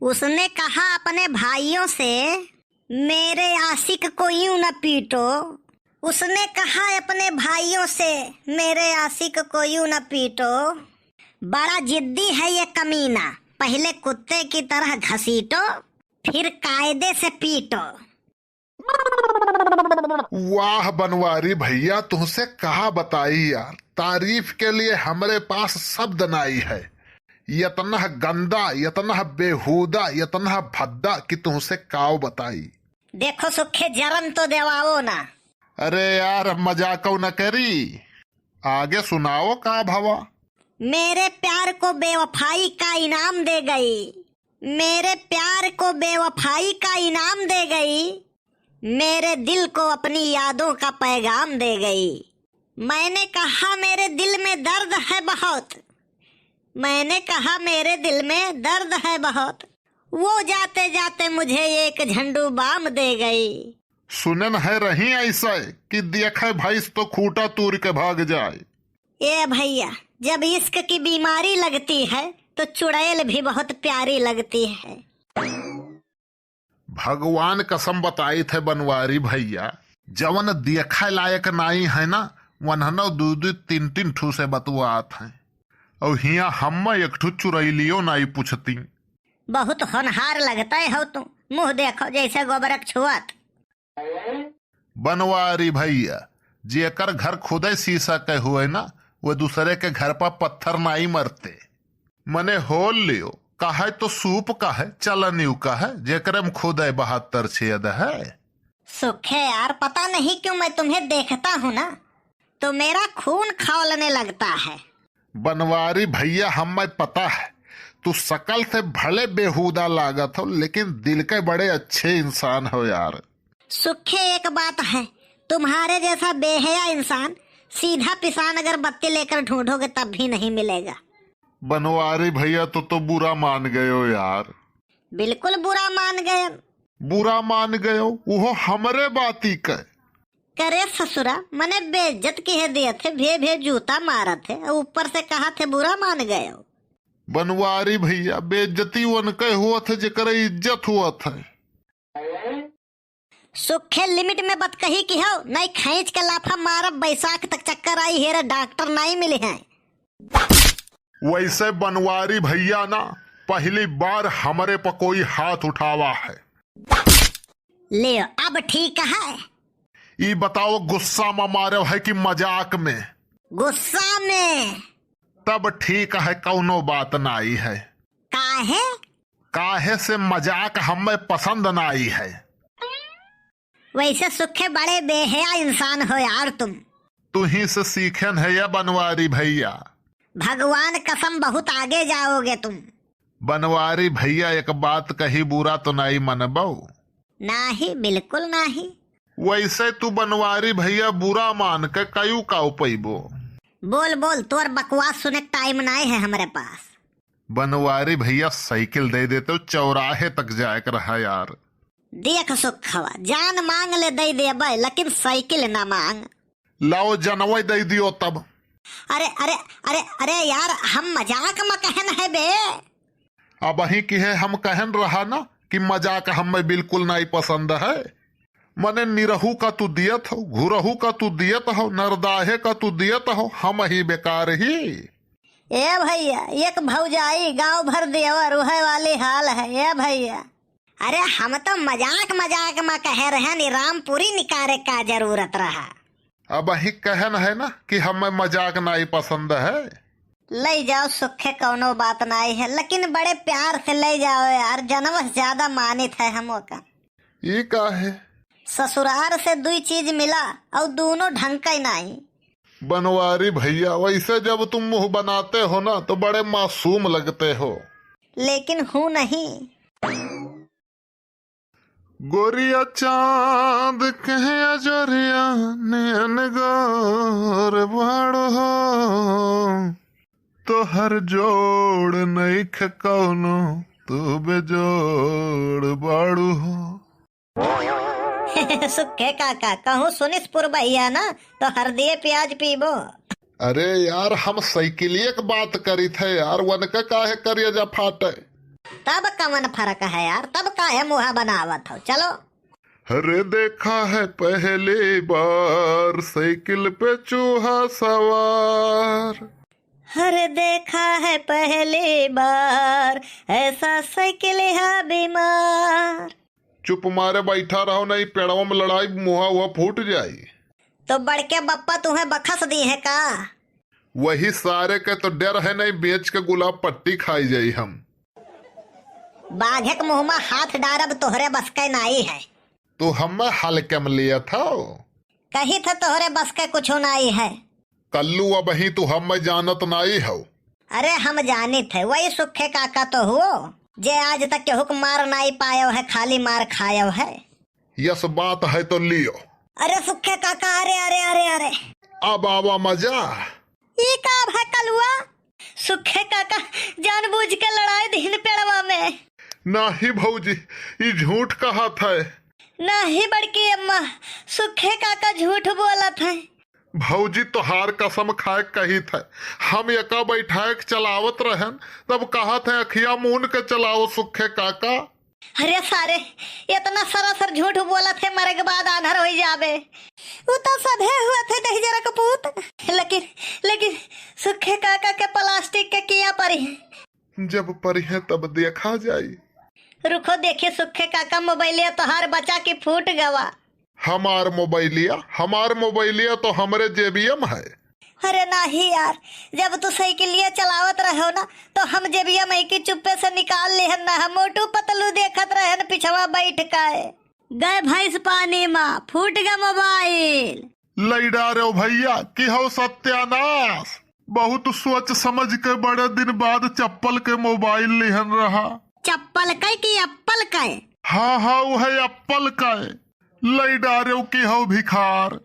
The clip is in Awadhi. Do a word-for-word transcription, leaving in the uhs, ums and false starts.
उसने कहा अपने भाइयों से, मेरे आशिक को यूं न पीटो। उसने कहा अपने भाइयों से, मेरे आशिक को यूं न पीटो। बड़ा जिद्दी है ये कमीना, पहले कुत्ते की तरह घसीटो, फिर कायदे से पीटो। वाह बनवारी भैया, तुहसे कहा बताई यार, तारीफ के लिए हमरे पास शब्द नाई है। यतना गंदा, यतना बेहूदा, यतना भद्दा कि तुहसे काव बताई। देखो सुखे, जरन तो देवाओ ना। अरे यार, अब मजाकौ न करी, आगे सुनाओ का भवा। मेरे प्यार को बेवफाई का इनाम दे गई, मेरे प्यार को बेवफाई का इनाम दे गई, मेरे दिल को अपनी यादों का पैगाम दे गई। मैंने कहा मेरे दिल में दर्द है बहुत, मैंने कहा मेरे दिल में दर्द है बहुत, वो जाते जाते मुझे एक झंडू बाम दे गई। सुनन है रही ऐसे कि देखे भैंस तो खूंटा तूर के भाग जाए। ए भैया, जब इश्क की बीमारी लगती है तो चुड़ैल भी बहुत प्यारी लगती है। भगवान कसम बताइत है बनवारी भैया, जवन देखे लायक नाई है ना, वन्हनो दू दू तीन तीन ठू से बतुआत है। और हियां हम्मा एक ठू चुरैलियो नाई पूछती। बहुत होनहार लगते हो तुम, मुंह देखो जैसे गोबरक छुअत। बनवारी भैया, जेकर घर खुदे शीशा के हुए ना, वो दूसरे के घर पर पत्थर नाई मरते। मने होल लियो, कहे तो सूप कहे, चलनियो कहे, जेकरे में खुदे बहत्तर छेद है। सुखे यार, पता नहीं क्यों मैं तुम्हें देखता हूँ ना, तो मेरा खून खौलने लगता है। बनवारी भैया, हमें पता है, तू शकल से भले बेहूदा लागत हो, लेकिन दिल के बड़े अच्छे इंसान हो यार। सुखे, एक बात है, तुम्हारे जैसा बेहया इंसान सीधा पिसान अगरबत्ती लेकर ढूंढोगे तब भी नहीं मिलेगा। बनवारी भैया, तो, तो बुरा मान गयो यार। बिल्कुल बुरा मान गए। बुरा मान गयो, वो हमरे बाती के। करे ससुरा, मने बेइज्जत किहे दियत है, भे भे जूता मारत है, और ऊपर से कहत है बुरा मान गयो। बनवारी भैया, बेइज्जती उनके हुअत है जेकरे इज्जत हुअत है। सुखे, लिमिट में बतकही किहो, नहीं खींच के लाफा मारब, बैसाख तक चक्कर आई, हेरे डॉक्टर नहीं मिले हैं। वैसे बनवारी भैया ना, पहली बार हमरे पर कोई हाथ उठावा है। ले, अब ठीक है। ई बताओ, गुस्सा में मारे है कि मजाक में? गुस्सा में। तब ठीक है, कौनो बात नाई है। काहे? काहे से मजाक हमें पसंद नाई है। वैसे सुखे बड़े बेहया इंसान हो यार तुम। तुही से सीखेन है या बनवारी भैया। भगवान कसम बहुत आगे जाओगे तुम। बनवारी भैया एक बात कही बुरा तो नाई मनबो। नाही, बिल्कुल नाही। वैसे तू बनवारी भैया बुरा मान के कयू का पैबो। बोल बोल, तोर बकवास सुने टाइम नाई है हमरे पास। बनवारी भैया साइकिल दे देते, चौराहे तक जाए के रहा यार। देख सुखवा, जान मांग ले दे देबे, लेकिन साइकिल ना मांग। लाओ जनवे दे दियो तब। अरे, अरे, अरे, अरे यार, हम मजाक में कहन है बे। अब अही की है, हम कहन रहा ना कि मजाक हमें बिल्कुल नहीं पसंद है। मने निरहू का तू दियत हो, घुरहू का तू दियत हो, नरदाहे का तू दियत हो, हम ही बेकार ही। ए भैया, एक भौजाई गांव भर देवर, उहे वाली हाल है। ए भैया, अरे हम तो मजाक मजाक में कहे रहे नी, रामपुरी निकारे का जरूरत रहा। अब ही कहन है ना कि हमें मजाक नाई पसंद है। ले जाओ सुखे, कौनो बात नाई है, लेकिन बड़े प्यार से ले जाओ यार, जनवस ज्यादा मानित है हमो का। ई का है? ससुरार से दुई चीज मिला और दोनों ढंग का ही नाई। बनवारी भैया, वैसे जब तुम मुंह बनाते हो ना तो बड़े मासूम लगते हो। लेकिन हूँ नहीं। गोरिया चांद कहे अजोरिया नैन गोर बाड़ो हो, तोहर जोड़ नइखे कौनो, तू बेजोड़ बाड़ू हो। सुखे काका, कहूँ सुनिस पुरबहिया ना, तो हरदिये प्याज पीबो। अरे यार, हम साइकिलिये के बात करित है यार, वनके काहे करेजा फाटे? तब कवन फर्क है यार, तब काहे मुहा बनावत हो? चलो। अरे देखा है पहली बार साइकिल पे चूहा सवार। अरे देखा है पहली बार ऐसा साइकिल है बीमार। चुप मारे बैठा रहो, नहीं पेड़वा में लड़ाई, मुहा हुआ फूट जाई। तो बड़के बप्पा तुम्हें बखस दी है का? वही सारे के तो डर है, नहीं बेच के गुलाब पट्टी खाई जाई हम। बाघक मुँह में हाथ डारब तोहरे बस के नाई है। तू हमें हल्के में लिया था। कही था तोहरे बस के कुछ नाई है। कल्लू अब ही तू हमें जानत नाई हो। अरे हम जानित है, वही सुखे काका तो हुओ, जे आज तक केहू के मार नाई पायो है, खाली मार खायो है। यस बात है तो लियो। अरे सुखे काका, अरे, अरे, अरे, अरे। अब आवा मजा। ई का भा कलुआ? सुखे काका जानबूझ के लड़ाई दिहिन पेड़वा में। नाही भौजी, ई झूठ कहत है। नाही बड़की अम्मा, सुखे काका झूठ बोलत है। भौजी तोहार कसम खाए कहित है, हम एका बैठाए के चलावत रहन, तब कहत है अखिया मून के चलाओ सुखे काका। अरे सारे, इतना सरासर झूठ बोलत है, मरे के बाद आन्हर होई जाबे। उ तो सधे हुआ थे दहिजरा के पूत। लेकिन, लेकिन सुखे काका के प्लास्टिक के किया परी है। जब परी है तब देखा जाई। रुको देखी सुखे काका मोबाइलिया तोहार बचा के फूट गवा। हमार मोबाइलिया, हमार मोबाइलिया तो हमरे जेबिया में है। अरे नाही यार, जब तू साइकिलिया चलावत रहो ना, तो हम जेबिया में की चुप्पे से निकाल लेहन ना, हम मोटू पतलू देखत रहन पिछवा बैठ के। गए भैंस पानी में, फूट गए मोबाइल। लई डारे भैया, की हो सत्यानाश। बहुत सोच समझ के बड़े दिन बाद चप्पल के मोबाइल लिहन रहा। चप्पल के की एप्पल के? हाँ, हाँ, वह एप्पल के। लई डारे की हो भिखार।